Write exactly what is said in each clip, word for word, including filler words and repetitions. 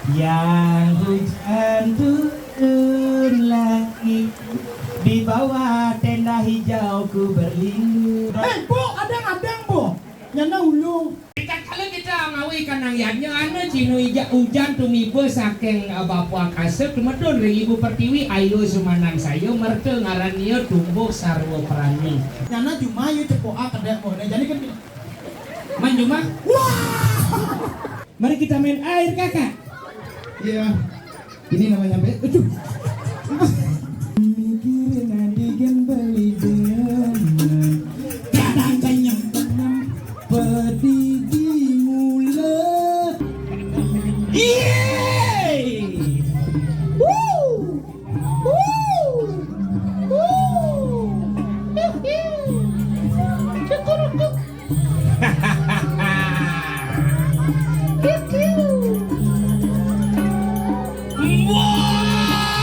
Yang hujan turun lagi, di bawah tenda hijau ku berlindung. Hei, Bu, adang-adang, Bu. Nyana ulung. Ritatkala kita ngawikan nang yadnya, ana cihna ija-, ujan tumiba saking, eh, bapa akasa, tumedun ring Ibu Pertiwi, ayu sumandan saya, merta ngaran ia tumbuh sarwa prani. Nyana jumah, ya, cepoka kedek, Bu. Nah, jadi kan Man jumah. Wah! Mari kita main air, Kakak. Iya. Ini namanya be-, aduh. Mikirin adigan beli demen. Kadang kenyang tanam pedih di mulut. Yeay! Woo! Woo! Woo! Hiu, hiu. Cukurukuk.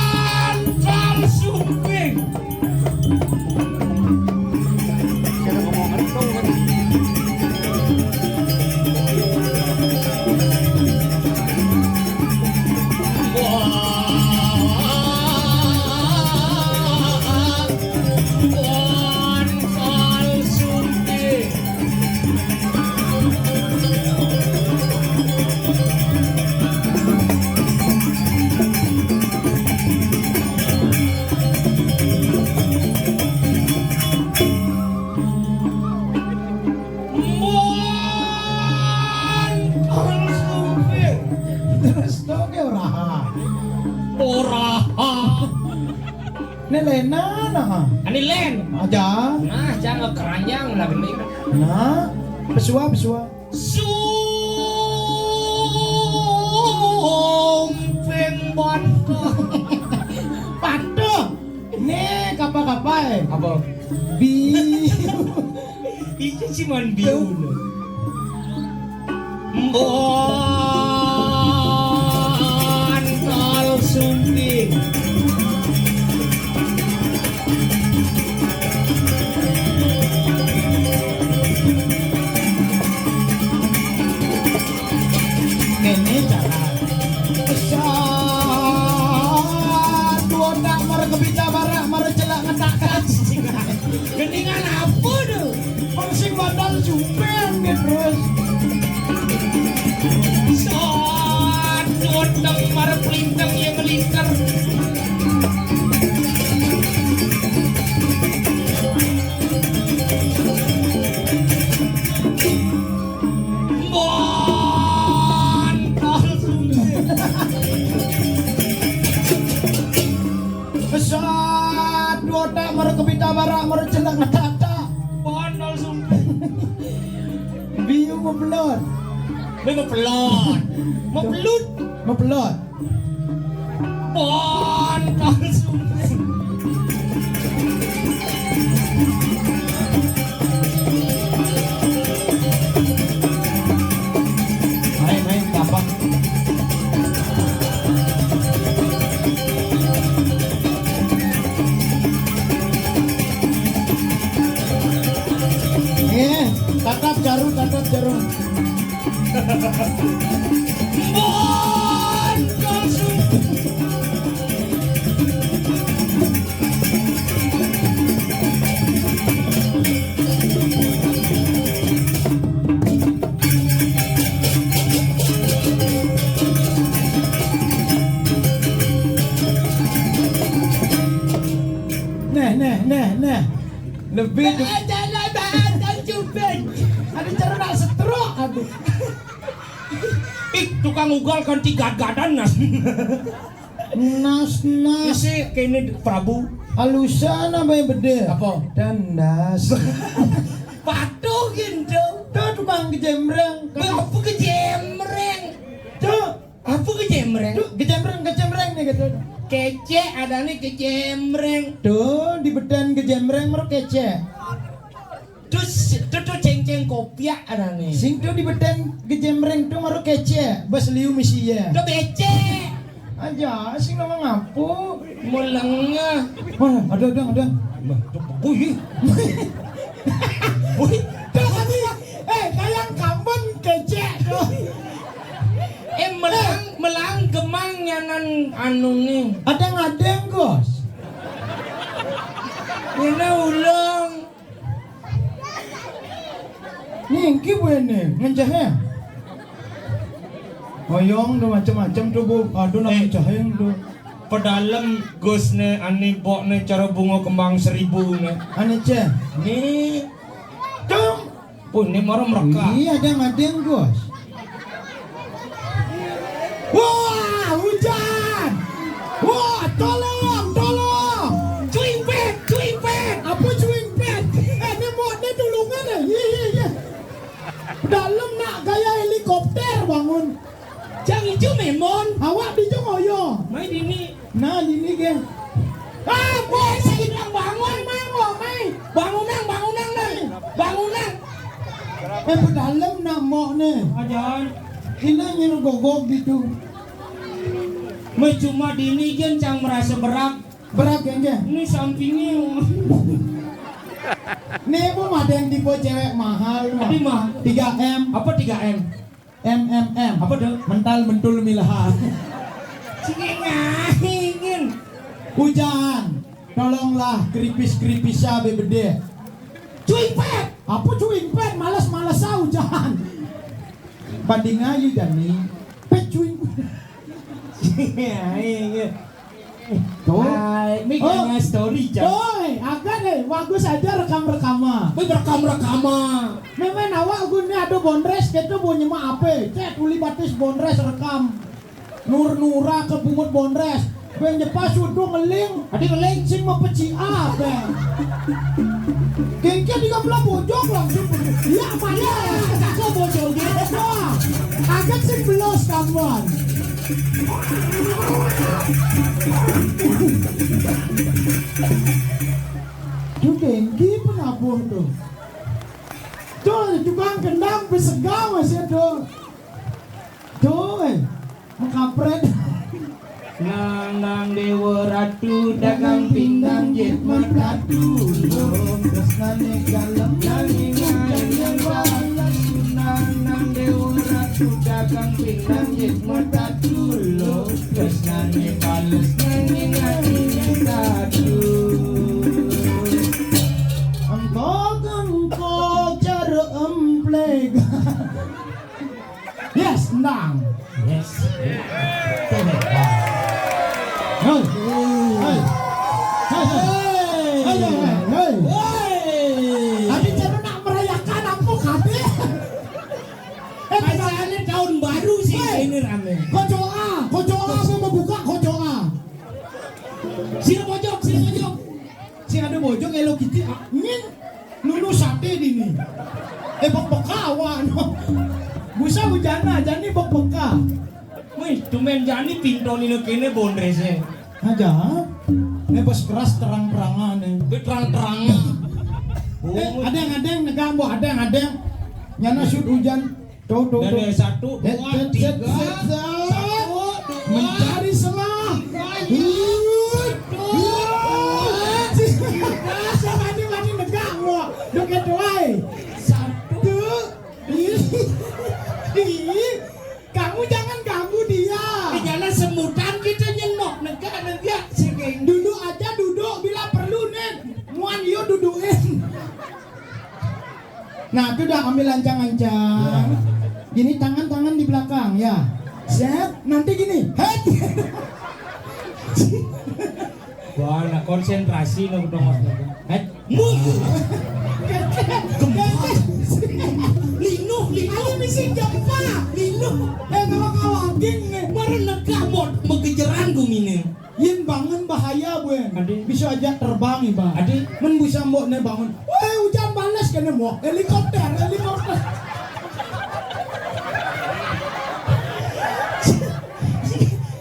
Mantap, Sumping. Mon, Kang Sumping. Terus to ke ora? Ora. Ne lena nah. Ani len. Aja. Nah, jangan keranjang lah gini. Nah, pesua, pesua. Sumping bantu. Patuh. Ne kapa-kapa, eh. Apa? Bi. Iki cuman biu. Mbon kal sumping. Kene cara. Besar. Dua tak mara kepita barak, mara celak ngetak. Gendingan apa tu? Wong sing modal Sumping dia terus. Sot, sot, teng, marep linteng, ya melinter. Mantap, Sumping. Besar, dua tak, mara kepita barak, mara celak ngetak. Bondol Sumping. Biu mepelot. Weh, mepelot. Mepelut. Mepelot. Bondol Sumping. Main, main, gampang. Eh, tatap jarum, tatap jarum. Neh, neh, neh, neh. Lebih de- Jalan bahasa Cuping. Ada cara nak setruk, aduh. Ih, tukang ugal kan tiga gadan, Nas. Nas, Nas. Isi kene Prabu. Alusan apa yang beda? Apa? Tandas. Patuh gitu. Tuh tukang kejembreng. Apa kejembreng? Tuh. Apa kejembreng? Tuh, kejembreng, kejembreng nih gitu. Kecek ada nih kejembreng. Tuh, di bedan kejembreng mara kecek. Terus, tuh, tuh cengceng kopiak ada nih. Sing tuh di bedan kejembreng tuh mara kecek. Bas liu misi ya. Tuh becek. Aja, sing nama ngapu. Mulengah. Wah, ada, ada, ada. Wah, tuh, wih. Wih. Tuh, tadi, eh, kayang kamben kecek tuh. Eh, melang, melang ke Nan anu nih. Adéng-adéng, Gus. Ini ulang. Nih, engki Bu ini, ngenjahé. Oyong tuh macem-macem tuh, Bu. Aduh, nang Eh. Ngejahé tuh. Pedalem Gus né, ani bok né cara bunga kembang seribu né. Ani céh. Nih. Cung. Pun ini marah mereka. Iya, adéng-adéng, Gus. Wah, hujan. Wah, tolong, tolong. Cuimpet, cuimpet. Apa cuimpet? Eh, ini mau, ini tulungan ya? Iya, iya, iya. Dalem nak gaya helikopter bangun. Jang ijo memon. Awak di jong oyo. Mai dini. Nah, dini gé. Ah, boy, saya bilang bangun, mai, mau, mai. Bangunang, bangunang, mai. Bangunang. Eh, pedalem nak mok né. Ajan. Ina nyuruh gogok gitu. Mai cuma dini gén cang merasa berat. Berat gén gé. Ini sampingnya. Nih, Bu, ada yang tipe cewek mahal, Bu. Tapi mah. Tiga M. Apa tiga M? M M M. Apa tuh? Mental mentul milha. Cingin. Hujan. Tolonglah keripis-keripis abe bedé. Cuimpet. Apa cuimpet? Males-males ah hujan. Banding aja jani. Pet cuimpet. Iya, iya. Tuh. Hai, ini Oh. Kayaknya story, Cak. Oi, agak deh, bagus aja rekam-rekama. Wih, rekam-rekama. Memang awak guni ada bondres, kita punya mah apa? Cek, tuli batis bondres rekam. Nur-nura ke bungut bondres. Ben jepas udah ngeling. Adi ngeling. Sing mepeci apa? Kengke di kampung bojong langsung. Iya, apa ya? Cakep bojong dia. Wah, agak sing belos kamuan. Tuh dengki penabuh tuh. Tuh tukang kendang besegau masih tuh. Tuh, eh, mengkampret. Nang nang dewa ratu dagang pindang jit merpatu. Lom tresnane galem nang ingai yang balas. Nang nang dewa ratu dagang pindang jit merpatu. Lom tresnane bales nang ingai yang tatu. Engkok engkok cara empleg. Yes, endang. Yes. Hei. Hei. Hei. Hei, hei, hei. Hei. Tadi cara nak merayakan apa, Kade? Eh, Pasalnya tahun baru sih Hei. Ini rame. Kocoa, kocoa, mau membuka kocoa. Sini pojok, sini pojok. Sing ada bojong Hello Kitty, ah, ngin nunu sate dini. Eh, bek-beka awak no. Busa bujana, jani bek-beka. Wih, tumben jani pinto nino kene bondrese. Aja. Ini bos keras terang-terangan nih. Be terang-terangan. Eh, ada yang ada yang negang, Bu, ada yang ada yang nyana shoot hujan. Tuh, tuh, Dan tuh. Ada satu, Set, dua, set, set, tiga. Set, set. Satu, dua. Mencari selah. Tiga, iya. Iya. Iya. Iya. Mati, mati negak, wah. Deket wae. Satu. Tuh. Ih. Ih. Kamu jangan ganggu dia. Di jalan semutan kita nyenok negak, negak, segeng. Duduk aja duduk bila perlu, Nen. Muan yo dudukin. Nah, itu udah ambil ancang-ancang. Ya. Gini, tangan-tangan di belakang, ya. Set, nanti gini. Het. Wah, nah, konsentrasi no dong. Het. Munggu. Gempa. Linuh, linuh. Ayo, bisa gempa. Linuh. Eh, kalau kawakin nih. Baru negak mod, megejeran gumine. Yen bangun bahaya, Bun. Ade. Bisa aja terbang, Iba. Ade. Men bisa mbok ne bangun. Weh, hujan bales kene mbok. Helikopter, helikopter.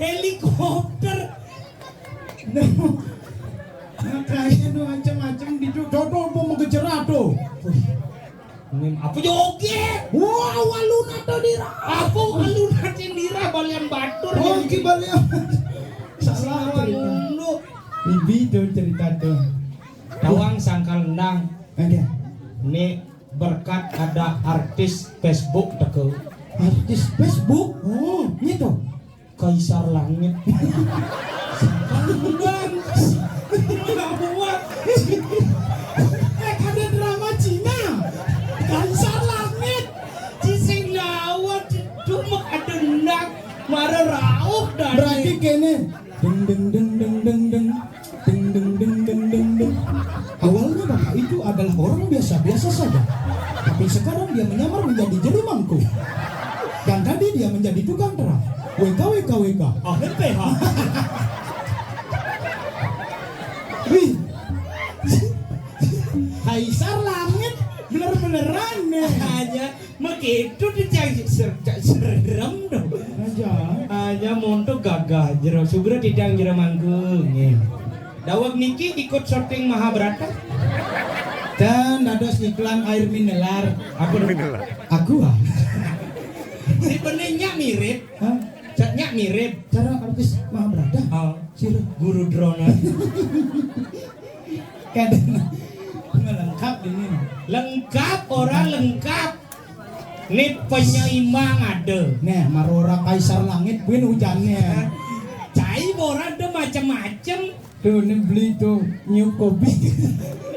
Helikopter. Nah, kayaknya tuh macam-macam di tuh. Tuh, tuh, mau mengejar tuh. Ngin apa joget? Wah, waluna to dira. Apa waluna cindira balian batur. Oh, iki balian. Salah cerita. Dulu. Ibi tuh cerita tuh. Tawang sangkal endang. Ada. Ini berkat ada artis Facebook teko. Artis Facebook? Oh, gitu. Kaisar Langit. Bang, nggak muat. Eh, ada drama Cina. Kaisar Langit. Ci sing lawat cuma ada nak mara rauh dan. Berarti kene. Deng, deng, deng, deng, deng, deng. Deng, deng, deng, deng, deng, deng. Awalnya bapak itu adalah orang biasa-biasa saja. Tapi sekarang dia menyamar menjadi juru mangku. Dan tadi dia menjadi tukang terap. W K, W K, W K. Akhir P H. Wih. Kaisar Langit bener-beneran nih. Hanya begitu dicari ser-, serem dong. Aja. Hanya montok gagah jero. Sugra tidang jero manggung. Nih. Daweg niki ikut syuting Mahabharata. Dan dados iklan air mineral. Apa? Mineral. Aqua. Si bening nyak mirip. Hah? Cak nyak mirip. Cara artis Mahabharata. Oh. Sira. Guru Drona. Kadang lengkap ini. Lengkap, orang lengkap. Nih penyeimbang ada. Nih, marora Kaisar Langit, buin hujannya. Cai orang tuh macam-macam. Tuh, ini beli tuh, nyium kopi.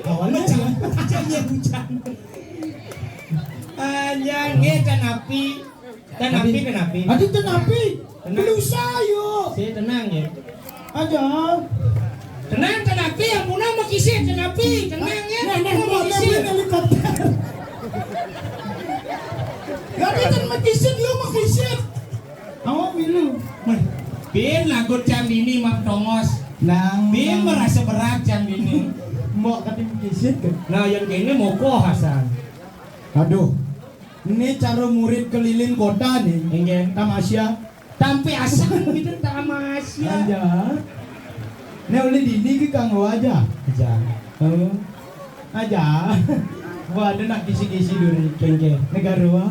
Awalnya macam-macam ya hujan. Hanya nggih, ten api. Ten api, ten api. Aduh, ten api. Tenang. Gelusa, yuk. Si, tenang ya. Aja. Tenang, ten api, yang punah mau kisih, ten api. Tenang ya. Nah, nah, mau kisih helikopter. Gak ada ten mau kisih, dia mau kisih. Awak milu. Bin lagut jam ini, Mak Tongos. Nang. Bin merasa berat jam ini. Mbok kati mau kisih ke? Nah, yang kene moko Hasan. Aduh. Ini cara murid keliling kota nih. Inggih. Tamasya. Tampi asem gitu tamasya. Aja. Ini oleh dini ki kanggo aja. Aja. Oh. Aja. Wah, ada nak kisi-kisi duri. Inggih. Negara.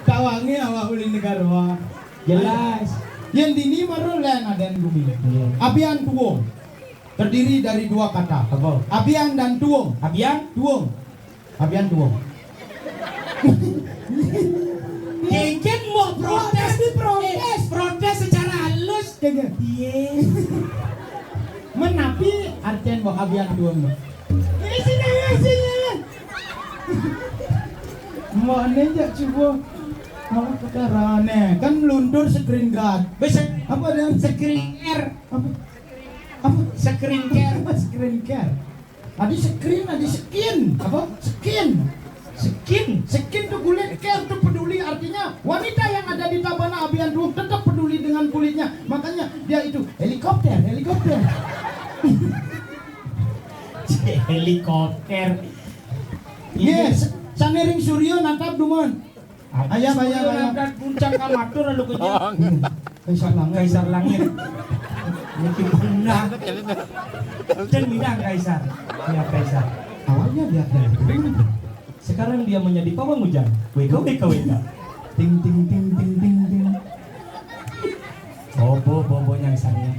Tawangi awak uli negara. Jelas. Yang dini baru lain ada yang bumi. Inggih. Abian Tuwung. Terdiri dari dua kata. Apa? Abian dan Tuwung. Abian? Tuwung. Abian Tuwung. Kengken mau protes. Protes, protes. Eh, protes secara halus. Kengken. Iya. Menapi artian mau abian Tuwung. Isinya, isinya. Mau nenjak coba. Mau kedarane. Kan luntur screen guard. Besok apa dia? Screen air. Apa? Apa? Screen care. Screen care. Adi screen, adi skin. Apa? Skin. Skin. Skin tuh kulit, care tuh peduli. Artinya wanita yang ada di Tabana Abian Tuwung tetap peduli dengan kulitnya. Makanya dia itu helikopter, helikopter. Helikopter. Yes, Saniring Suryo natap dumun. Ayam, ayam, ayam. Angkat puncak kamatur lalu kenyang. Kaisar Langit. Kaisar Langit. Mungkin benar. Dan minang Kaisar. Ya, Kaisar. Awalnya dia dari. Sekarang dia menjadi pawang hujan. Wega, wega, wega. Ting, ting, ting, ting, ting, ting. Bobo, bobo yang saya.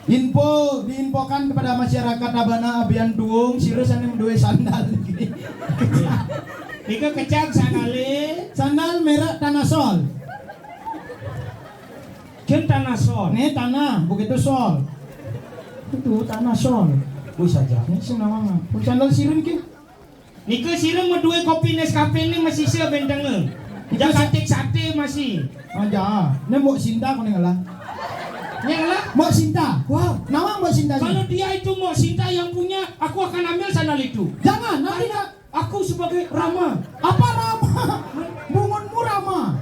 Info, diinfokan kepada masyarakat Tabana Abian Tuwung, sira sane duwe sandal iki. Nika kecap sandale. Sandal merek Tanah Sol. Ken Tanah Sol. Nih tanah, begitu sol. Itu Tanah Sol. Wis aja. Ini sing nawang. Sandal sira iki. Nika sira mau duwe kopi Nescafe ini masih sih benteng. Itu ya sa- katik sate masih. Aja. Ini Mbok Sinta kau nih lah. Yang lah? Mbok Sinta. Wah, nama Mbok Sinta? Kalau dia itu Mbok Sinta yang punya, aku akan ambil sandal itu. Jangan, nanti karena aku sebagai Rama. Apa Rama? Bungunmu Rama.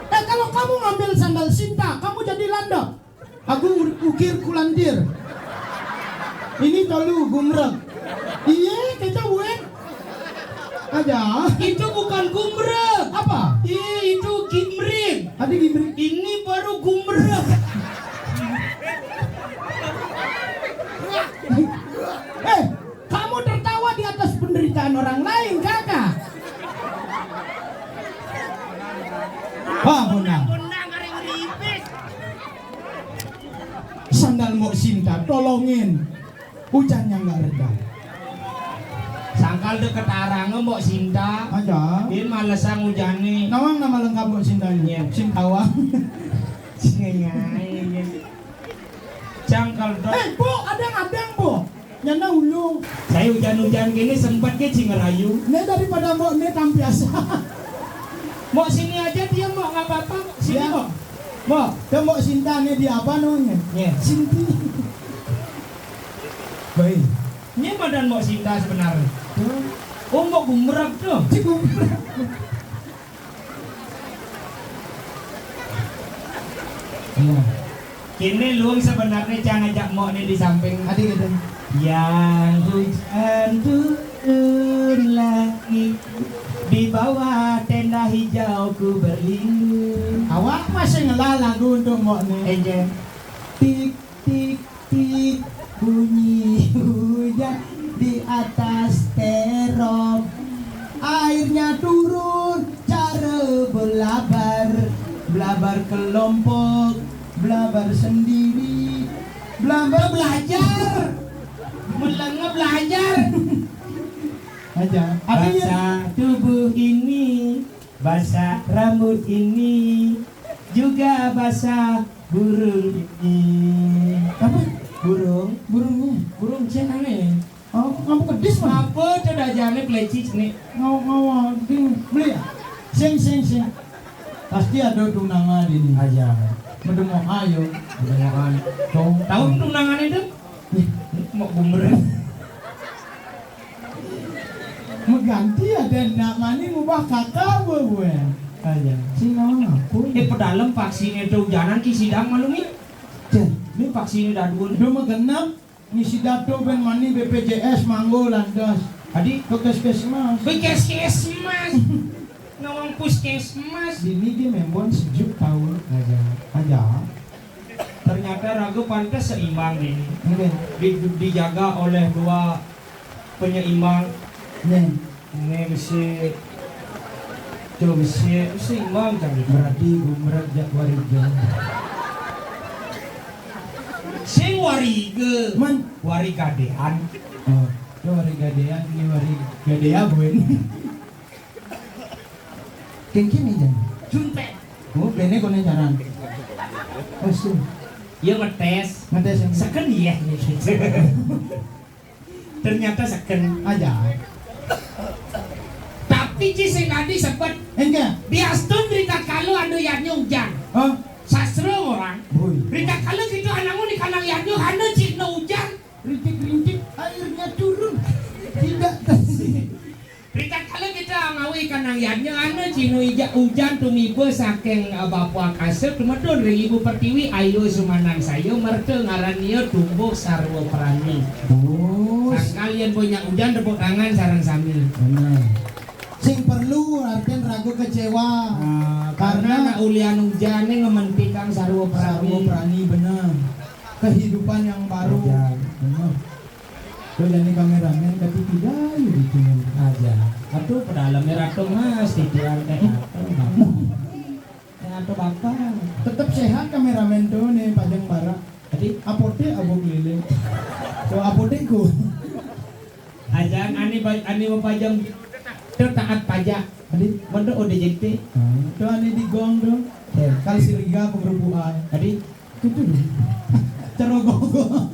Eh, kalau kamu ngambil sandal Sinta, kamu jadi landep. Aku u-, ukir kulantir. Ini tolu gumrek. Iya, kita buat. Aja. Itu bukan gumrek. Apa? Iya, itu gimrik. Ada gimrik. Ini baru gumrek. Eh, kamu tertawa di atas penderitaan orang lain, kakak. Wah, benar. Sandal Mbok Sinta, tolongin. Hujannya nggak reda. Sangkal deket arang Mbok Sinta. Aja. Bin malesang hujane. Nawang nama lengkap Mbok Sinta ini? Iya. Sintawang. Cengeng ae. Cangkal dok. Eh, Bu, adang-adang, Bu. Nyana ulu. Saya hujan-hujan gini sempat ke cing ngerayu. Nih daripada Mbok nih tampiasa. Mbok sini aja dia, Mbok, nggak apa-apa, Mbok. Sini, ya. Mbok. Mbok. Ke Mbok Sinta nih di apa namanya? Ya. Sinti. Baik. Ini badan Mbok Sinta sebenarnya. Tuh. Oh, Mbok bumerang tuh. Cik bumerang. Iya. Kini luang sebenarnya cang ajak Mbok nih di samping. Adi gitu. Yang hujan turun lagi di bawah tenda hijau ku berlindung. Awak masih ngelah lagu untuk Mbok nih. Enje. Tik tik tik bunyi hujan di atas terop. Airnya turun cara belabar, belabar kelompok, belabar sendiri, belabar belajar. Melengah belajar. Aja. Artinya basah tubuh ini, basah rambut ini, juga basah burung ini. Apa? Burung. Burungnya. Burung cek aneh. Oh, kamu kedis mah. Apa tuh dajane pleci nih? Ngau ngau ding beli. Sing sing sing. Pasti ada tunangan ini. Aja. Medemokan yo. Medemokan. Tahu. Tahu tunangan itu? Ih, mau bumerang. Mengganti ada nak mani ngubah kakak gue gue. Aja. Sing ngawang apa? Eh, pedalem vaksin itu hujanan ki sidang maklumi. Cek. Ini vaksin udah dua. Udah mah genap. Ngisi datu ben mani B P J S manggo landas. Adi ke puskesmas. Puskesmas. Ngawang puskesmas. Dini dia membon sejuk tahu. Aja. Aja. Ternyata ragu pantas seimbang ini. Oke. Di- dijaga oleh dua penyeimbang. Nih. Ini besi. Tuh besi, seimbang kan. Berarti bumerang jak wariga. Sing wariga. Man. Warigadean. Oh, itu warigadean, ini warigadea buen. Kengkin nih jan. Juntek. Oh, bene kono jaran. Oh, su. Iya ngetes. Ngetes yang seken iya. Ternyata seken. Aja. Tapi ci sing tadi sebet. Enggak. Biastun ritatkala anu yadnya ujan. Hah? Sastra orang. Boy. Ritatkala kita anakmu di kanang yadnya hana cina ujan. Rintik-rintik airnya turun. Tidak tersinggung. Ritatkala kita ngawi kanang yadnya hana cina ija ujan tumiba saking, eh, bapa akasa tumedun ring ibu pertiwi ayo sumanan saya merta ngaran ia tumbuh sarwa prani. Oh. Sangkal yen punya ujan tepuk tangan sareng sami. Benar. Sing perlu artian ragu kecewa. Nah, karena karena nak ulian ujane ngementikang sarwa prani. Sarwa prani benar. Kehidupan yang baru. Benar. Kok jadi kameramen tapi tidak gitu. Aja. Aduh, pedalem ratu mas titian teh. Teh atau bapak. Tetep sehat kameramen tuh nih pajang bara. Jadi apotek abok keliling. Tuh apotekku. Aja ani ba- ani mau pajang tuh taat pajak. Jadi mendok O D J T. Tuh ani di gong tuh. Kali siriga pengerupuan. Jadi itu tuh. Cerogoh.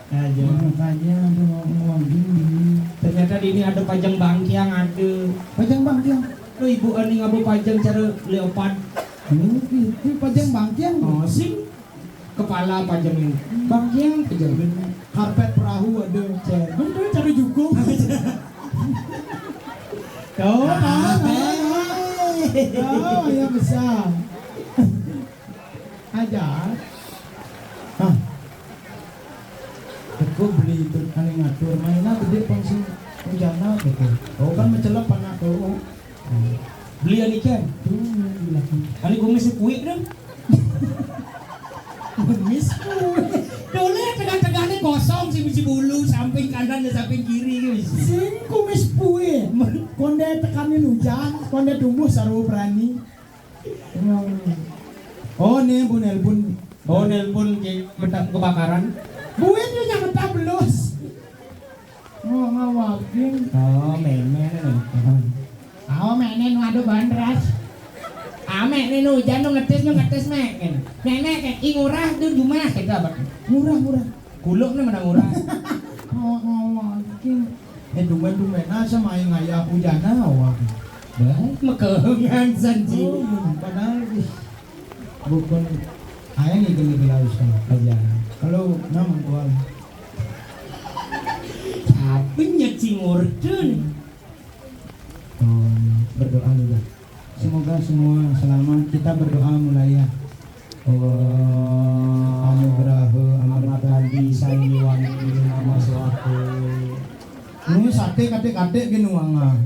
Aja. Makanya ada mau ngomong gini. Ternyata di ini ada pajang bangkiang ada. Pajang bangkiang. Lo ibu ani ngabo pajang cara leopard. Ini, ini pajang bangkiang. Oh, sing kepala pajang ini. Bangkiang pajang. Karpet perahu ada. Cek. Bener cara jukung. Tuh, ah, tahu, tahu, tahu. Tahu, ya besar. Aja. Hah. Teko beli itu ane ngatur mainan gede pang sing rencana gitu. Oh, kan mencelep anak tuh. Beli ani kan? Tuh, lagi. Ani kumis kuit dong. Kumis kuit. Dole tengah-tengahnya kosong sih biji bulu samping kanan dan samping kiri gitu. Sing kumis kuit. Konde tekanin hujan, konde tumbuh sarwa prani. Oh, nih Bu nelpon. Oh, nelpon ke betah kebakaran. Buin yo yang betah belus. Mau ngawagin. Oh, menen. Oh, menen waduh bandras. Amek ne no, jano ngetes no, ngetes mek. Nenek kayak, "Ih, ngurah tuh jumah," gitu apa? "Ngurah, ngurah." Kuluk ne mana ngurah. Oh, oh, oke. Eh, tumben-tumben. Nah, sama yang ngaya aku jana, wah. Bah, mekengan sanji. Oh, padahal, ih, bukan ayah nih gini gila usah. Aja. Kalau nama kual. Tapi nyet si ngurtun. Oh, berdoa juga. Semoga semua selamat. Kita berdoa mulai ya. Allah, anugerah, amartandi, sanjiwani, nama suatu. Ini sate kate-kate gini wanga.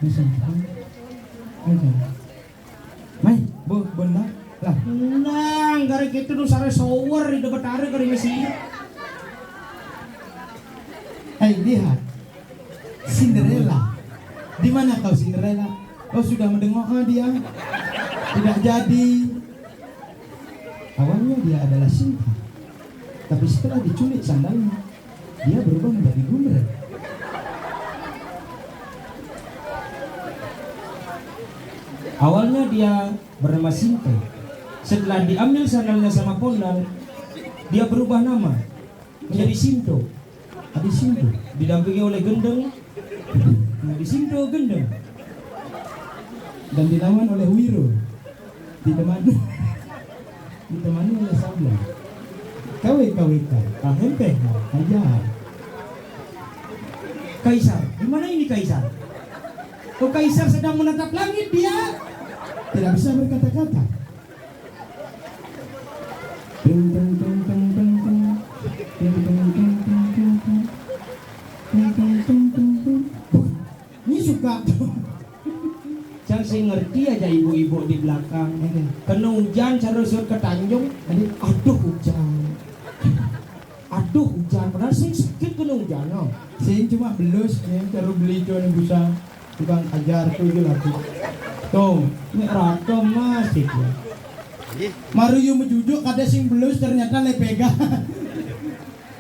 Bisa. Bisa. Mai, bu, benda. Lah. Nang, gara gitu nu sare sower di depan tarik kali masih. Eh, lihat. Cinderella. Di mana kau, Cinderella? Oh, sudah mendengar, ah, dia. Tidak jadi. Awalnya dia adalah Sinta. Tapi setelah diculik sandalnya, dia berubah menjadi Gundren. Awalnya dia bernama Sinta. Setelah diambil sandalnya sama Pondan, dia berubah nama menjadi Sinto. Adi Sinto. Didampingi oleh Gendeng. Nah, di Sinto Gendeng. Dan dilawan oleh Wiro. Ditemani, ditemani oleh Sablon. K W K W K. Ah, hempeh. Aja. Kaisar. Di mana ini Kaisar? Oh, Kaisar sedang menatap langit dia. Tidak bisa berkata-kata. Ting, ting, ting, ting, ting, ting. Ting, ting, ting, ting, ting. Ting, ting, ting, ting, ting. Buh, ini suka. Cang sing ngerti aja ibu-ibu di belakang. Oke. Kena hujan, cara usut ke Tanjung. Aduh. Aduh, hujan. Aduh, hujan. Padahal sing sakit kena hujan, no. Sing cuma belus, ya, cara beli itu nih busa. Tukang kajar tuh, gitu lah, tuh. Tuh, ini rata masih, ya. Mario menjujuk, kada sing belus, ternyata lepega.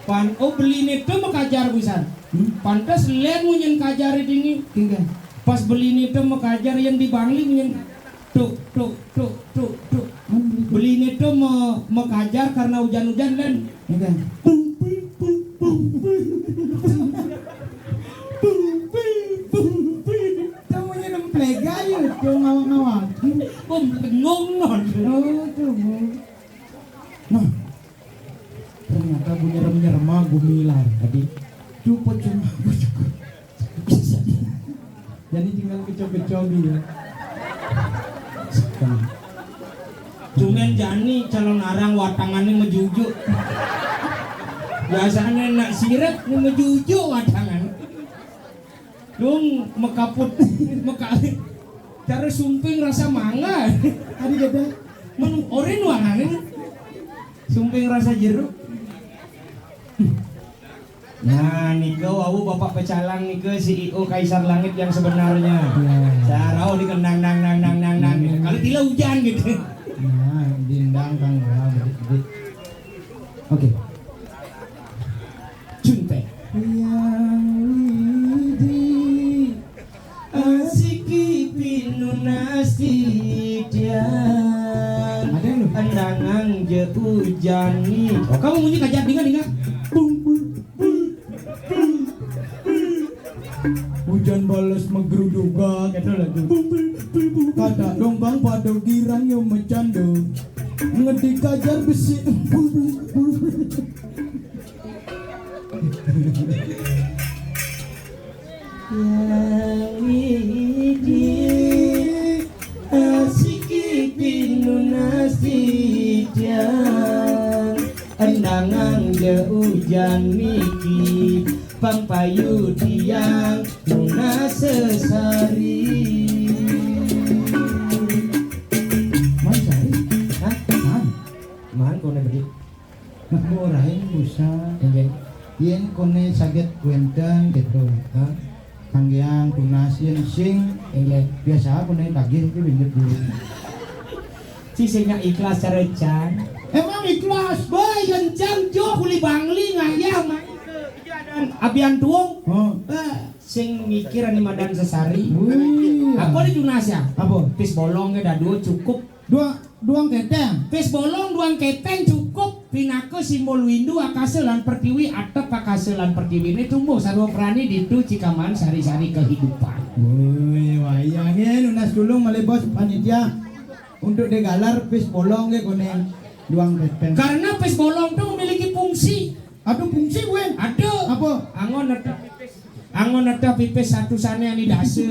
Pan, oh, beli ini tuh makajar busan. Hmm? Pantas len munyin kajar ini. Tinggal. Pas beli ini tuh makajar yang di Bangli munyin. Tuk, tuk, tuk, tuk, tuk. Hmm, beli ini tuh me, makajar karena hujan-hujan, len. Tinggal. Pung, pung, pung, pung, pung. Pung, pung, pung, pung. Kamu ini lepega ya, tuh ngawak-ngawak. Oh, bengong, non. Oh, tuh, Bu. Nah, ternyata bunyi rem-nyerema gumilar tadi. Cupot cuma aku cukup. Jadi tinggal kecok-kecok gitu. Cuman jani calon arang watangannya mejujuk. Biasanya nak siret ni mejujuk watangan. Dong mekaput, meka-, cara sumping rasa mangga. Tadi kata, men orin warnanya. Sumping rasa jeruk. Nah, nika wau Bapak Pecalang nika C E O Kaisar Langit yang sebenarnya. Ya. Sarau dikendang nang nang nang nang nang gitu. Kalau tidak hujan gitu. Nah, dindang kang lah bedik-bedik. Oke. Cuntek. Yang widi asiki pinunasi dia. Ada lu. Endangan je hujan ni. Oh, kamu munyi kajak, dengar, dengar. Bung, bung, bung, bung, bung. Hujan balas megeruduk gak. Gitu lah tuh. Bung, bung, bung, bung, bung. Kata dong bang pada girang yang mecanda. Ngedik kajar besi. Bung, bung, bung, bung. Yang widi asiki pinunasi tiang. Endangan je hujan niki, pang payu tiang nunas sesari. Man sari? Hah? Man? Man kone beri. Nah, orang busa. Inggih. Yen kone saged wenten gitu. Hah? Kanggeang tunas yen sing. Inggih. Biasa kone tagih iki winjit dulu. Si sing ikhlas cara can. Emang ikhlas, boy, yen can jo kuli bangli ngayah main ke abian tuung. Oh. Eh, Sing mikir ane madan sesari. Wih. Apa di tunas ya? Apa? Pis bolong ke dadu cukup. Dua, duang keteng. Pis bolong duang keteng cukup pinaka simbol windu akasa lan pertiwi, atep akasa lan pertiwine tumbuh sarwa prani ditu cikaman sari-sari kehidupan. Woi, wayah nggih nunas tulung malih bos panitia untuk digalar pis bolong nggih koning duang keteng. Karena pis bolong itu memiliki fungsi. Aduh, fungsi, Wen. Aduh. Apa? Anggo nedah pipis. Anggo nedah pipis satusane ani dasa.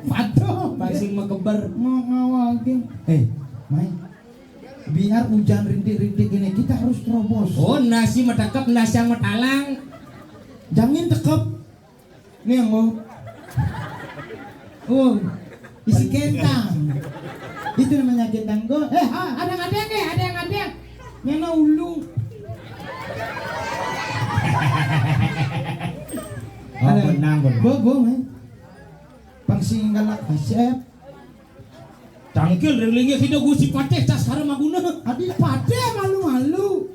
Patuh. Bang sing makeber. Mau ngawage. Eh, Mai. Biar ujan rintik-rintik gini, kita harus terobos. Oh, nasi metekep, nasi yang metalang. Jangan tekep. Nih, yang mau. Oh, isi kentang. Itu namanya kentang go. Eh, ha, ada yang ada nih, ada yang ada. Mana ulu? Oh, ada. Benang, benang. Bo, bo, eh. Pang sing galak kasep. Tangkil ring linggih kita Gusti Patih Caskara Maguna. Adi Patih malu-malu.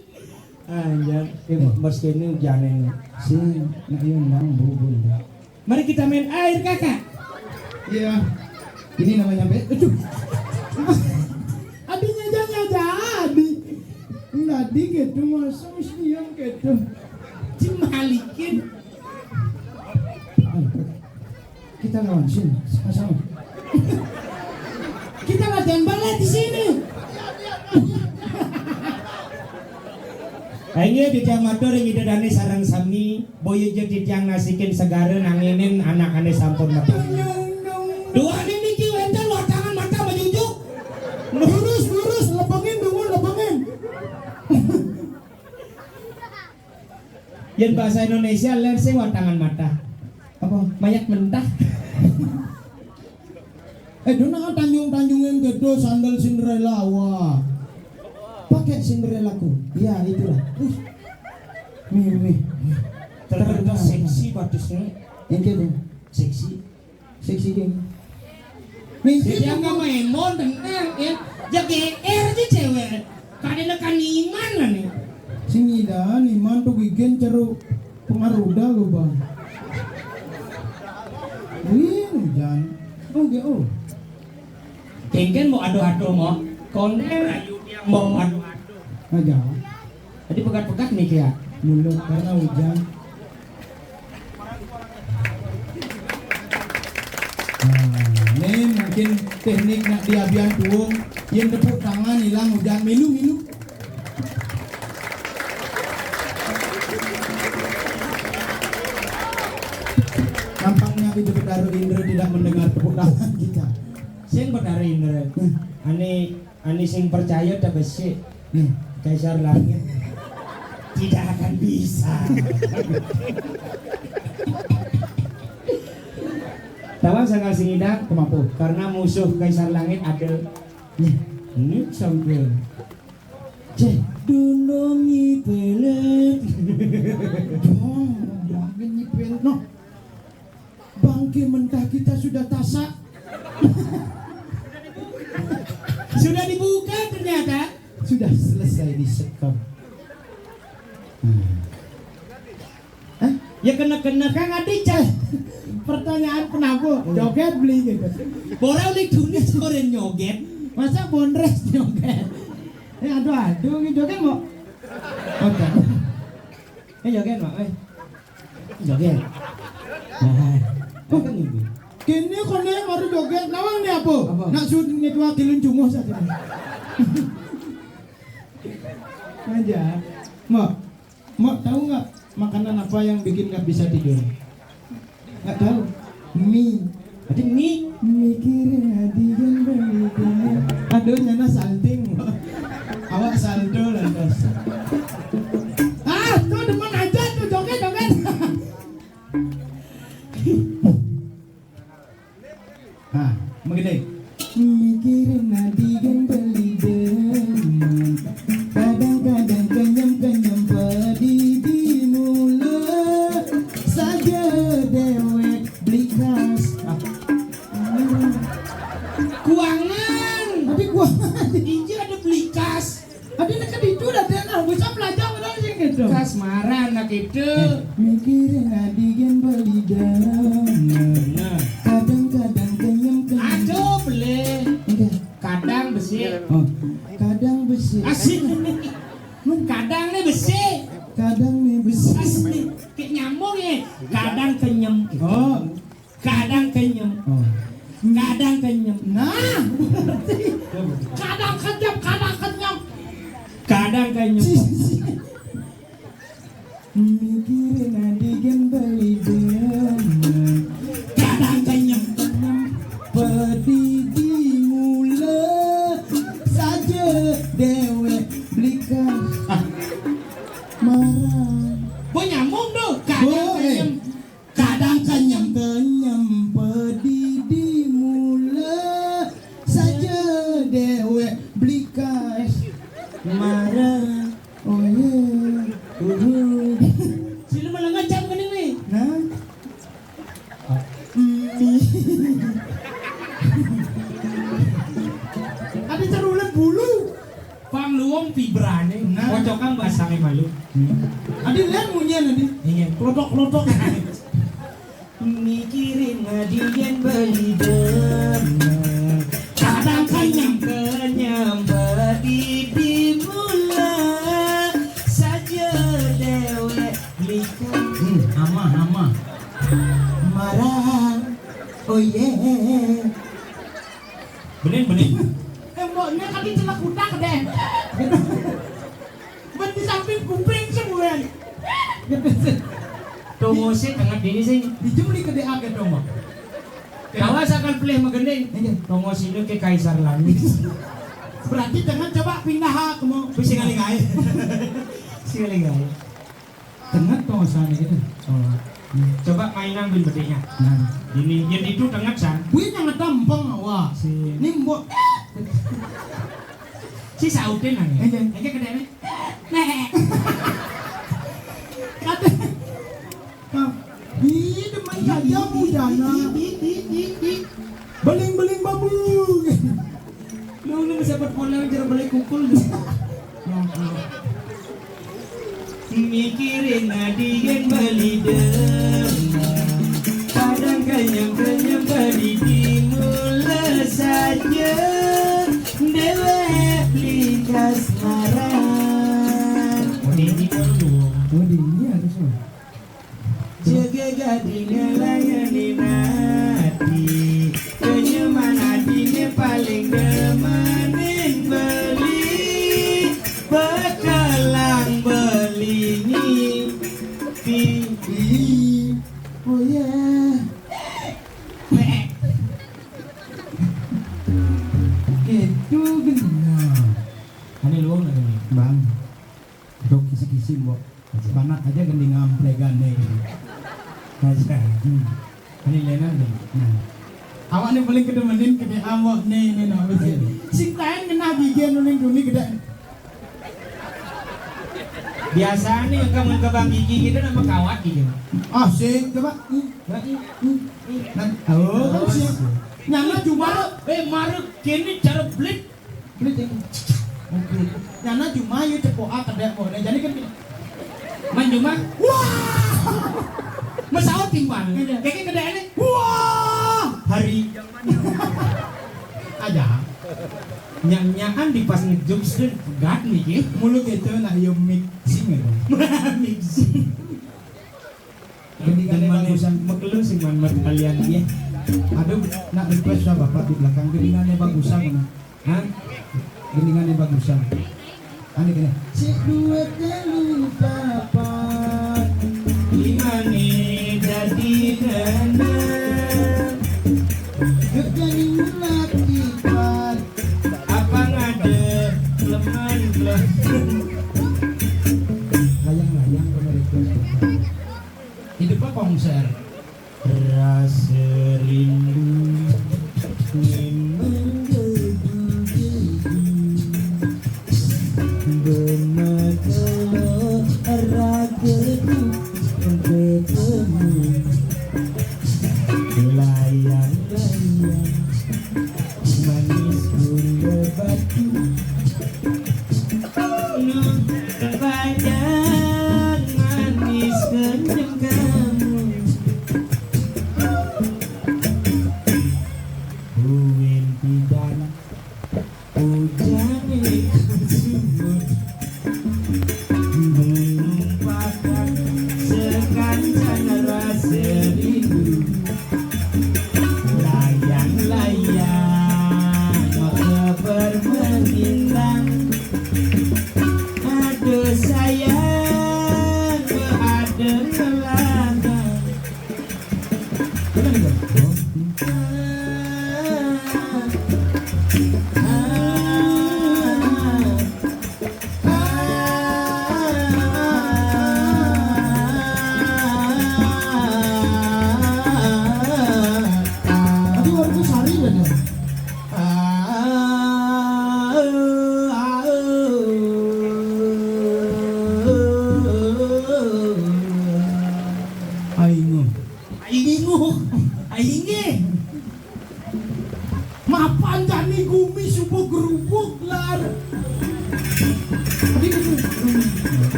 Anjir, eh, bos kene ujane. Sing, nak yun nang bubun. Mari kita main air, Kakak. Iya. Ini namanya be-, aduh. Adinya aja, aja, adi. Enggak dikit tuh, masa mesti yang gitu. Cimalikin. Kita lawan sini, sama-sama. Kita latihan balet di sini. Inggih, titiang matur ring Ida Dane sareng sami, boya ja titiang nasikin segara nanginin anakane sampun metu. Duane niki wenten watangan mata majujuk. Lurus, lurus, lebengin, dungu, lebengin. Yen bahasa Indonesia, ler sing watangan mata. Apa? Mayat mentah. Eh, dona tanjung-tanjungin gitu, sandal Cinderella, wah. Pakai Cinderellaku. Ya, itulah. Uh. Mimi. Ternyata seksi batusnya. Yang gitu. Seksi. Seksi, geng. Jadi yang nggak main mon tenang ya. Ya G R aja cewek. Kadene kan iman lah nih. Sing ida iman tuh gigen ceruk pengaruda gue, Bang. Wih, hujan. Oh, G O. Kengken mau adu-adu mau. Konten ayu dia mau adu-adu. Aja. Jadi pegat-pegat nih ya. Mulut karena hujan. Nah, ini mungkin teknik nak diabian tuung. Yang tepuk tangan hilang hujan milu-milu. Nampaknya itu Betara Indra tidak mendengar tepuk tangan kita. Sing Betara Indra. Hmm. Ane Ane sing percaya ta besik. Hmm. Kaisar Langit tidak akan bisa. Tawang sangkal sing idang kemampu karena musuh Kaisar Langit ada. Nih, ini sampai. Cek dulu nyipelet. Dong, dong nyipelet. No. Bangke mentah kita sudah tasak. Sudah dibuka ternyata. Sudah selesai disekam. Hmm. Hah? Ya kena-kena kan ada cah. Pertanyaan kenapa? Hmm. Joget beli gitu. Bora udah tulis orang joget. Masa bondres joget? Eh, aduh, aduh, ini joget mau? Oke. Eh, joget mau, eh. Joget. Nah, oh, kan ini. Kene kone baru joget, nawang nih apa? Apa? Nak sud ngetua kilun cunguh saja. Aja. Mak, Mak tahu nggak makanan apa yang bikin nggak bisa tidur? Nggak tahu. Mie. Adi mie. Mikirin adi yang beli. Aduh, nyana salting. Awak saldo lantas. Ah, tuh demen aja tuh joget-joget. Nah, begini. Mikirin adi yang beli demen. Kadang-kadang kenyem-kenyem pedih di mulut. Saja dewek beli kas. Ah. Kuangan. Tapi kuangan. Inji ada beli kas. Adi nak itu dah tenang. Bisa belajar orang sih gitu. Kas marah nak Itu. Eh, mikirin adi gén beli demen. Nah. Kadang-kadang kenyem-kenyem. Aduh, beli. Enggak. Kadang besi. Oh, kadang besi. Asik. Kadang nih besi. Kadang nih besi. Asik. Kayak nyambung ya. Kadang kenyem. Oh. Kadang kenyem. Oh. Kadang kenyem. Nah, kadang kenyem, kadang kenyem. Kadang kenyem. Mikirin adi gén beli demen. Kadang kenyem. Pedih di mula saja dewek belikan. Ah. Marah. Bo nyambung tuh. Kadang kenyem. Kadang kenyem-kenyem pedidi mula saja dewek belikas marah. Oh iya. Uhuh. Sila malah ngajak kene nih. Nah. Ada cerulet bulu. Pang luwung pibrane. Nah. Kocokan basane malu. Adi lihat munyian adi. Iya. Klotok-klotok. Mikirin adi yen beli demen. Kadang kenyem-kenyem beli di mula saja dewek nikah. Hmm, ama, ama. Marah. Oh yeah. Bening, bening. Eh, mboknya kaki celak utak deh. Ben di samping kuping semua. Tongose tenget dini sing. Dijemli ke D A ke dong, Mbok. Kawa sakal pelih magending. Iya. Tongos ini ke Kaisar Langit. Berarti tenget coba pindah ha, kamu. Sing aling ae. Sing aling ae. Tenget tongosane gitu. Oh. Coba mainan bin bedeknya. Nah. Ini, yang itu tenget, San. Wih, yang ada empeng, wah. Si. Ini mbok. Si sautin nang. Iya. Aja kedene. Nek. Kata. Nah, ih, demen saja bujana. Beling-beling babu. Lu, lu bisa buat pola jero beli kukul. Mikirin adi yen beli demen. Kadang kenyem-kenyem beli di mula saja. Dewek beli kasmaran. Oh, ini dulu. Oh, ini harus, oh. Jaga gading ngelayanin ati. Kenyaman atine paling demenin beli. Bekelang beli ngipi. Oh yeah. Gitu benar. Ane luwung nih. Bang. Dok kisi-kisi, Mbok. Aja. Banget aja gending amplegan nih. Aja. Hmm. Ini Lena nih. Nah. Awak nih paling kedemenin kene ambok nih, nih, nah, betul. Sing kain kena gigi anu ning duni gede. Biasa nih, engke, engke bang gigi gitu nama kawat gitu. Ah, sing, coba. Hmm, lagi. Hmm, hmm. Nah, oh, kan sih. Nyana cuma, eh, marek kene cara blit. Beli deh. Oke. Nyana cuma yu cepoka kedek kok. Nah, jadi kan gini. Man cuma. Wah. Mesaut timpal. Iya. Kayaknya kedek ini. Wah. Hari. Aja. Nyak-nyakan di pas ngejok sudah pegat nih, ya. Mulut itu nak yo mixing ya. Mixing. Gendingannya bagusan. Mekelu sih man, man kalian ya. Aduh, nak request sama bapak di belakang. Gendingannya bagusan mana? Hah? Gendingannya bagusan. Ane kene. Si dua kali papat. Imane dadi dana. Gede lagi empat. Apa ngade leman leman. Layang-layang kena request. Hidupnya konser. Rasa rindu memang gedu-gedu. Benar kalau ragu ketemu. Layang-layang manis gula batu. Panjang manis.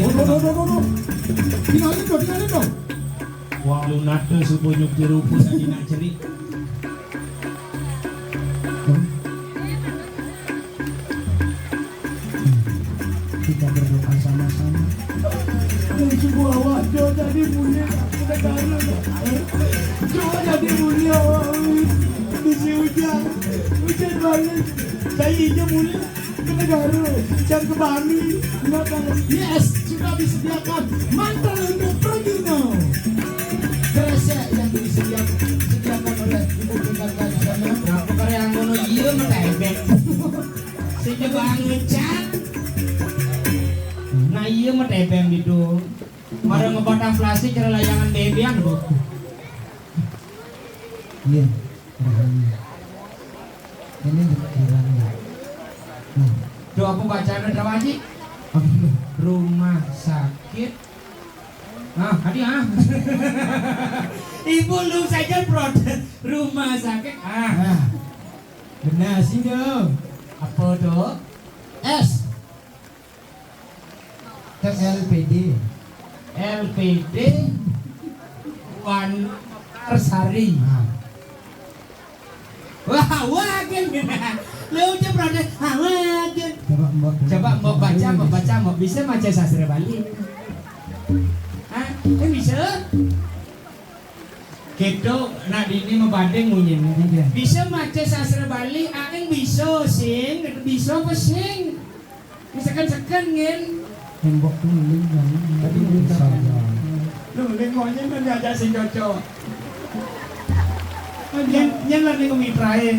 Aduh, aduh, aduh, aduh, aduh. Tinggalin dong, tinggalin dong. Wong lunat tuh subuh nyupir rumput tadi nak cerik. Kita berdoa sama-sama. Mun subuh awak Jo jadi mulia ka negara. Jo jadi mulia awak, ui. Bisi ujan. Ujan balik. Saya ijo mulia ka negara. Jang ka Bali. Enggak tahu. Yes, sudah disediakan mantel untuk pergi no. Kresek yang disediakan, sediakan oleh Ibu Bintang Kalisana. Nah, perkara yang ngono iya mah tebeng. Sing coba ngecat. Nah, iya mah tebeng gitu. Mara ngebatang plastik cara layangan bebean, Bu. Iya. Ini kiranya. Nah, Tuh apa bacaan ada, Pak Haji? Rumah sakit. Ah, tadi ah. Ibu lu saja protes. Rumah sakit. Ah. Nah, benar sih dong. Apa tuh? S. Ke L P D. L P D Wan Mekarsari. Nah. Wah, wagen. Lu aja protes. Ah, wagen. Coba mbok. Coba mbok baca, mbok baca, mbok bisa maca sastra Bali. Hah? Kan bisa? Keto nak dini mabading munyin. Iya. Bisa maca sastra Bali, aing bisa sing, bisa apa sing? Misalkan seken ngen. Tembok tuh mending jangan. Tadi bisa. Lu mending monyet kan diajak sing cocok. Nyen, nyen lah nih ngemitrain.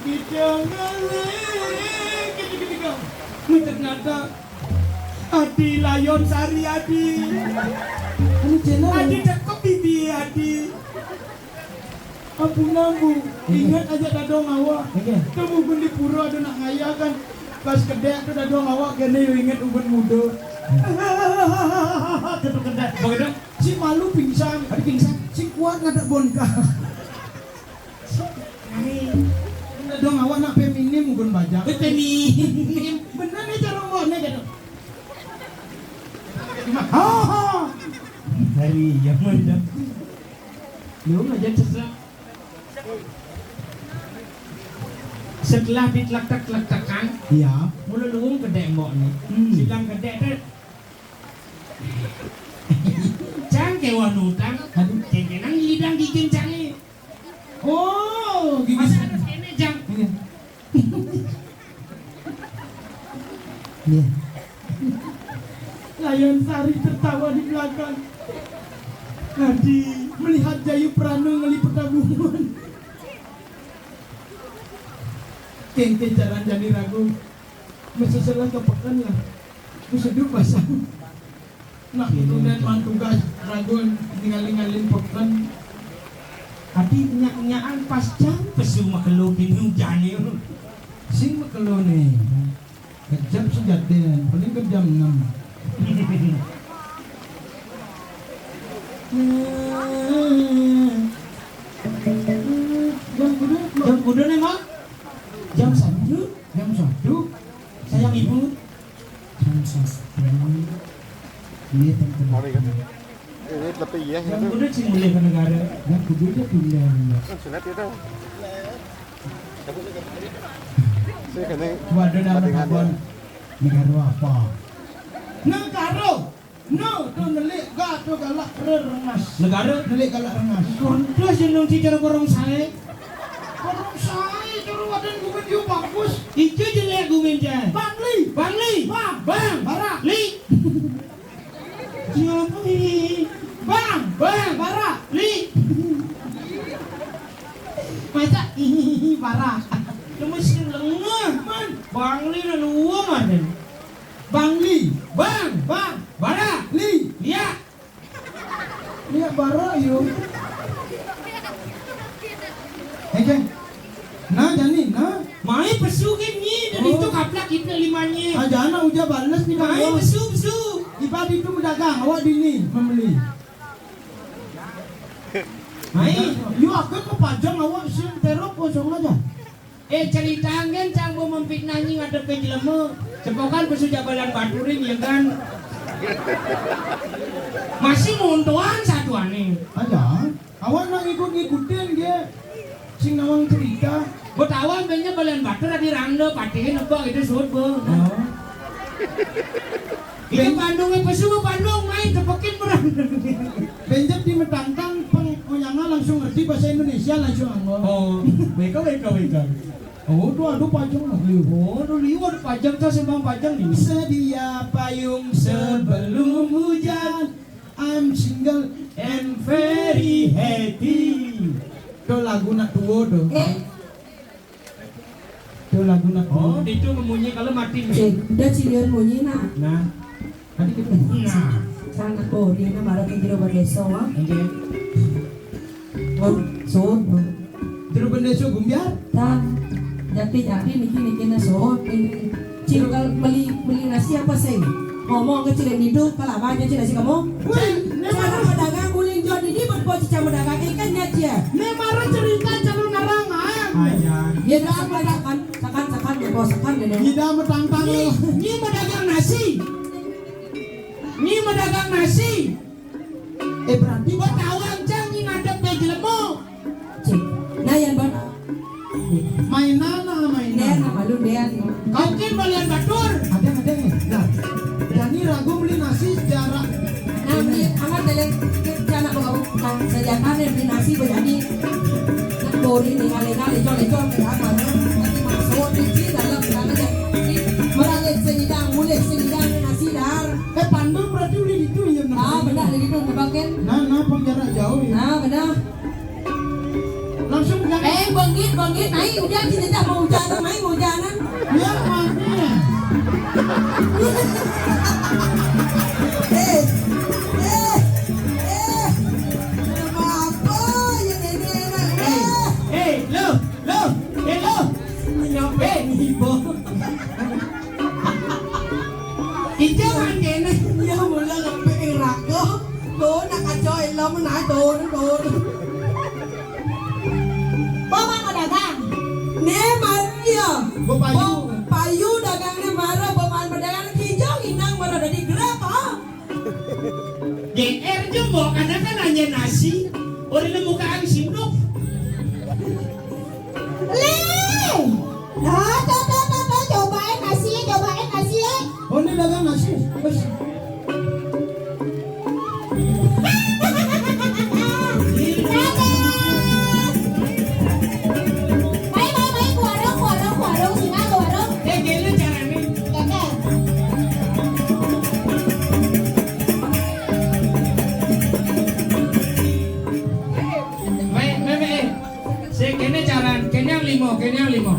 Kita ngalih, kita, kita, kita. Ternyata Adi Layon Sari Adi. Anu channel. Adi cakep bibi Adi. Ampun ambu, ingat aja dadong awak. Oke. Tuh mungkin di pura ada nak ngaya kan. Pas kedek tuh dadong awak kene yo ingat umur muda. Tuh kedek. Begitu. Si malu pingsan. Ada pingsan. Si kuat ngadak bonka. Dadong awak nak feminim mungkin bajak. Feminim. Bener nih cara ngomongnya gitu. Ha ha. Dari zaman dah. Lu aja terserah. Setelah ditlektek-tlektekan, iya, mula luung kedek mbok ni. Hmm. Silang kedek tu. Cang kewah nutang. Aduh. Kengkenang lidang gigin cang ni. Oh, gigin. Masa ada kene, Jang? Iya. Iya. Layon Sari tertawa di belakang. Adi melihat Jayu Pranu ngeli pertabungan. Kengke jalan jadi ragu. Meseselan ke peken lah. Meseduk basah. Nah, itu dan man tugas ragun tinggal-tinggalin peken. Adi nyak-nyakan pas jam pesu makelo kini hujan ni. Sing makelo ni. Kejam sejatian, paling ke jam enam. Jam kudu, jam kudu ni, Mak? Jam satu. Jam satu. Sayang ibu. Jam satu. Ini tempat. Ini lebih iya. Jam kudu sing mulih ke negara. Jam kudu dia pindah. Kan sunat itu. Saya kena. Waduh, nama Bandingan, kawan. Ya. Negara apa? Negara. No, tu nelik ga tu galak rengas. Negara? Nelik galak rengas. Kondos jeneng si cara borong sae. Borong sae, cara wadan gumen yo bagus. Ijo jelek gumen jan. Bangli. Bangli. Bang. Bang. Barak. Li. Siapa ni? Bang. Bang. Barak. Li. Macam ih, barak. Lemes lengah man. Bangli na luwa man. Bangli. Bang. Bang. Bara. Li. Lia. Lia bara yo. Oke. Nah, jani, nah. Mai pesu ke ni, dan oh. Itu kaplak kita limanya. Ah, jana uja bales ni. Mai pesu, pesu. Ibarat itu pedagang, awak dini membeli. Mai. Yo akan ke pajang awak sing terok kosong aja. Eh, cerita anggen cang bo memfitnah ni ngadep ke jelema. Cepokan pesu jabalan baturing ya kan. Masih muntuan satuane. Aja. Awan nang ikut-ikutin dia. Sing nawang cerita. Betawa benya balen batur adi rangda patihin apa gitu suut be. Oh. Itu Pandungnya pesu Pandung main cepekin berang. Benjep di metantang peng onyanga langsung ngerti bahasa Indonesia langsung anggo. Oh, weka weka weka. Oh, tuh aduh pajang liu. Oh, tuh liu ada pajang tuh sembang pajang nih. Sedia payung sebelum hujan. I'm single and very happy. Tuh lagu nak tua tuh. Eh. Tuh lagu nak tua. Oh, itu memunyi kalau mati. Eh, udah cilian munyi nak. Nah, tadi kita. Nah. Sangat oh, dia nak marah ke jero desa, ah. Oke. Oh, so. Jero desa Gumbiar. Tang. Japi-japi niki-niki na soot ini. Cil kalau beli beli nasi apa sih? Ngomong ke cil itu kalau apa aja cil nasi kamu? Wih, cara pedagang guling jual ini berbuat cicang pedagang ikan ya cia. Ini marah cerita calon narang ah. Ayah. Dia dah apa kan? Sakan sakan ya bos sakan ya. Tidak metantang. Ini ini pedagang nasi. Ini pedagang nasi. Eh berarti buat awal cang ini ngadep ke jelema. Cik. Nah yang buat mainan lah mainan. Dean sama lu Dean. Kau kin balian batur. Ada ada nih. Nah, Dani ragu beli nasi jarak. Nah beli amat beli anak bawa sejatane beli nasi berani. Nak bori nih kali-kali jol jol ke apa? Nanti masuk di sini dalam dalam ya. Merangit sini dang, mulai sini dang nasi dar. Eh Pandu berarti udah itu ya. Ah benar dari itu tebakin. Nah, nah pun jarak jauh ya. Ah benar. Langsung jarak. Eh bangkit bangkit naik hujan sini tak mau hujan naik hujanan. Ya makanya. Eh eh eh. Apa yang ini enak? Eh eh lo lo eh lo. Nyampe ibu. Ijang kan kene. Ya mula ngampe raga. Tuh nak kacau ilmu nak tuh tuh. Bapak mau dagang. Ne Maria. Bapak Yu. Payu dagang ne marah bapak mau dagang kijang inang marah dari gerap ah. G R je mau karena kan hanya nasi. Orang mukaan sinduk. Lih. Nah, tuh, tuh, tuh, tuh, cobain nasi, cobain nasi ya. Oh, ini dagang nasi. Wes. Dagang. Baik, baik, baik, ke warung, ke warung, ke warung, sini ke warung. Eh, gini caranya. Dagang. Baik, baik, baik. Sing kene caran, kene yang limo, kene yang limo.